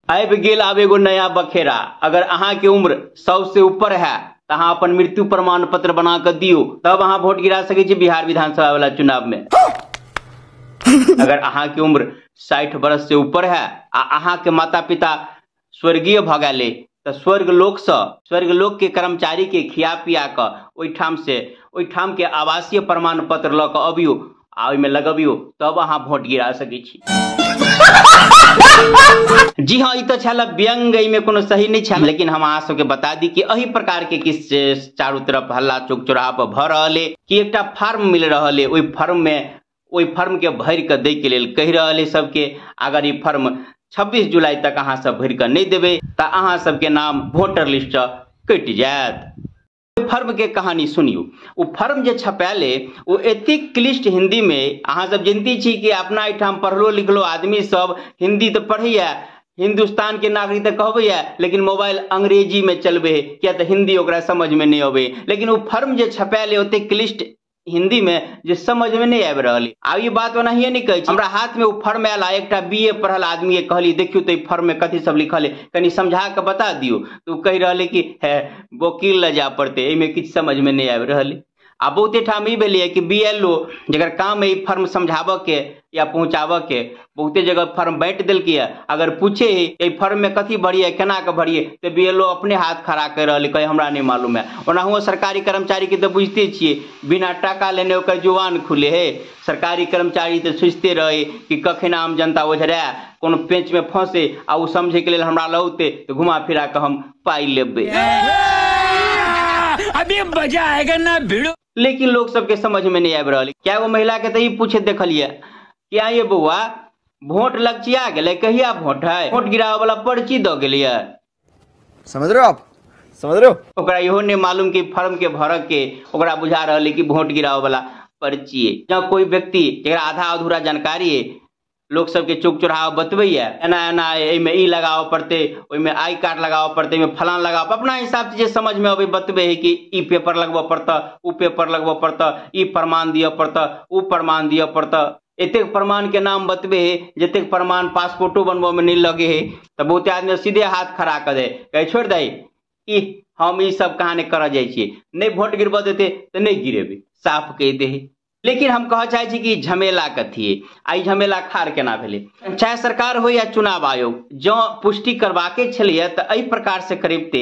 आबि गेल आब एगो नया बखेरा। अगर अहाँ के उम्र 100 से ऊपर है तो अहाँ अपन मृत्यु प्रमाण पत्र बना के दियो, तब अहाँ वोट गिरा सकै छी बिहार विधानसभा वाला चुनाव में। अगर अहाँ के उम्र 60 वर्ष से ऊपर है आ अहाँ के माता पिता स्वर्गीय भ गेले तो स्वर्ग लोक से स्वर्ग लोक के कर्मचारी के खिया पिया के ओहिठाम से ओहिठाम के आवासीय प्रमाण पत्र ल के अबियो आ ओहिमे लगबियो, तब अहाँ वोट गिरा सकै छी। जी हाँ, ई तो छल व्यंग, एहिमे कोनो सही नहीं छल, लेकिन हम अहाँ सबके बता दी कि एही प्रकार के किस चारू तरफ हल्ला चौक चौराहा पर भ रहल है कि एकटा फार्म मिल रहल है, ओहि फार्म में ओहि फार्म के भरि के दै के लेल कहि रहल है सबके। अगर ई फार्म 26 जुलाई तक अहाँ सब भरि के नहीं देबै तऽ अहाँ सबके नाम वोटर लिस्ट कटि जायत। फर्म के कहानी सुनियो। ओ फर्म जे छपायल ओ एतेक क्लिष्ट हिंदी में, अहाँ सब जानते छी कि अपना एहिठाम पढ़लो लिखलो आदमी सब हिंदी तो पढ़ैया, हिंदुस्तान के नागरिक तो कहबैया, लेकिन मोबाइल अंग्रेजी में चलबे है किया तो हिंदी ओकरा समझ में नहीं अबे। लेकिन ओ फर्म जे छपायल ओतेक क्लिष्ट हिंदी में जे समझ में नहीं आबि रहल। आ ई बात ओनाहिए नहीं कहै छी, हमरा हाथ में ओ फर्म आयल आ एकटा बीए पढ़ल आदमी के कहली देखियो तो फर्म में कथी सब लिखल है, कनि समझा के बता दियो। तो ओ कहि रहल कि है वकील ल जाय पड़ते, एहिमे किछु समझ में नहीं आबि रहल। आ बहुते ठाम ई भेलैए कि बीएलओ जकर काम है फर्म समझाबऽ के या पहुँचाबऽ के, बहुते जगह फर्म बाँटि देलकै। अगर पूछे है एहि फर्म में कथी भरिए केना के भरिए तो बीएलओ अपने हाथ खड़ा कर रहल कहे हमरा नहीं मालूम है। ओनाहुओ सरकारी कर्मचारी के तो बुझते छियै, बिना टाका लेने ओकर जुबान खुले है। सरकारी कर्मचारी तो सोचते रहे कि कखन आम जनता ओझराए कोनो पेंच में फंसे आ ओ समझे के लेल हमरा लौते तो घुमा फिरा के हम पाइ लेबै, अभी मजा आएगा ना भिड़ो। लेकिन लोग सबके समझ में नहीं आबि रहल। क्या गो महिला के तो ई पूछे देखलिए कि आइए बौआ वोट लगचिया गेलै, कहिया वोट है, वोट गिरावे वाला पर्ची द गेलिए। समझ रहे हो आप, समझ रहे हो। ओकरा इहो नहीं मालूम कि फॉर्म के भर के ओकरा बुझा रहल कि वोट गिरावे वाला पर्ची है। जब कोई व्यक्ति जरा आधा अधूरा जानकारी है लोग सबके चौक चौराहा बतबैया एना एना एहिमे ई लगाबऽ पड़तै, ओहिमे I card लगाबऽ पड़तै, एहिमे फलान लगाबऽ, अपना हिसाब से जे समझ में अबै बतबै है कि ई पेपर लगबऽ पड़तऽ, उ पेपर लगबऽ पड़तऽ, ई प्रमाण दिअ पड़तऽ, उ प्रमाण दिअ पड़तऽ। एतेक प्रमाण के नाम बतबे है जतेक प्रमाण पासपोर्टो बनबऽ में नहीं लगे है। तो बहुते आदमी सीधे हाथ खड़ा कर दे, कहे छोड़ दे ई हम ई सब कहानी करऽ जाइ छियै, नहीं वोट गिरबऽ देते तो नहीं गिरेबै, साफ कहि दे है। लेकिन हम कह चाहे छी कि झमेला कथी है आ ई झमेला खाड़ केना भेलै। चाहे सरकार हो या चुनाव आयोग, जँ पुष्टि करबाके छलैया तऽ एहि प्रकार से करिते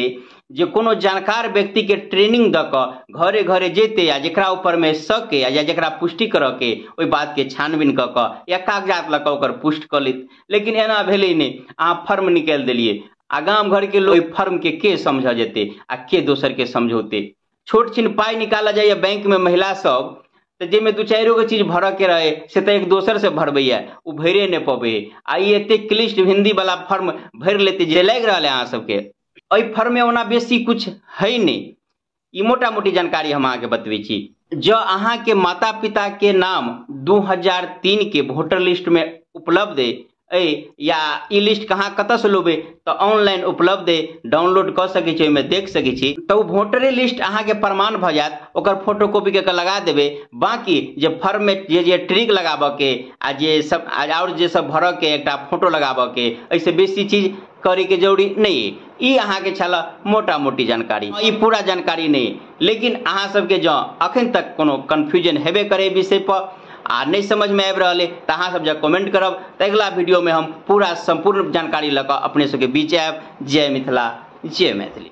जे कोनो जानकार व्यक्ति के ट्रेनिंग दऽ कऽ घरे घरे जेते या जकरा ऊपर में शक या जकरा पुष्टि करऽ के ओहि बात के छानबीन कऽ कऽ या कागजात लऽ कऽ ओकर पुष्ट कऽ लेत। लेकिन एना भेलै नहि, अहाँ फर्म निकालि देलियै आ गाम घर के लोग फर्म के समझ जेते आ के दोसर के समझौते। छोट छिन पाइ निकालऽ जाइए बैंक में महिला सब तो जाहिमे दू चारि गो चीज भरऽ के रहे से तऽ एक दोसर से भरबैया, ओ भरिए नहि पबै। आ ई एतेक क्लिष्ट हिंदी वाला फॉर्म भरि लेते जे लागि रहल है अहाँ सबके। एहि फॉर्म में ओना बेसी कुछ है नहीं, ई मोटा मोटी जानकारी हम अहाँके बतबै छी। जँ अहाँ के माता पिता के नाम 2003 के वोटर लिस्ट में उपलब्ध है या ई लिस्ट कहाँ कतऽ से लेबै तऽ ऑनलाइन उपलब्ध है, डाउनलोड कऽ सकै छी, ओहिमे देख सकै छी। तऽ ओ वोटरे लिस्ट अहाँके प्रमाण भऽ जायत, ओकर फोटोकॉपी कऽ के लगा देबै। बाकी जे फॉर्म में जे जे ट्रिक लगाबऽ के आ जे सब आओर जे सब भरऽ के एकटा फोटो लगाबऽ के, एहिसँ बेसी चीज करे के जरूरी नहीं है। ई अहाँके छल मोटा मोटी जानकारी, ई पूरा जानकारी नहीं। लेकिन अहाँ सबके जँ अखन तक कोनो कन्फ्यूजन हेबे करे विषय पर आ नहीं समझ में आबि रहल है तो अहाँ सब जब कमेंट करब तो अगला वीडियो में हम पूरा संपूर्ण जानकारी लऽ कऽ अपने सबके बीच आयब। जय मिथिला, जय मैथिली।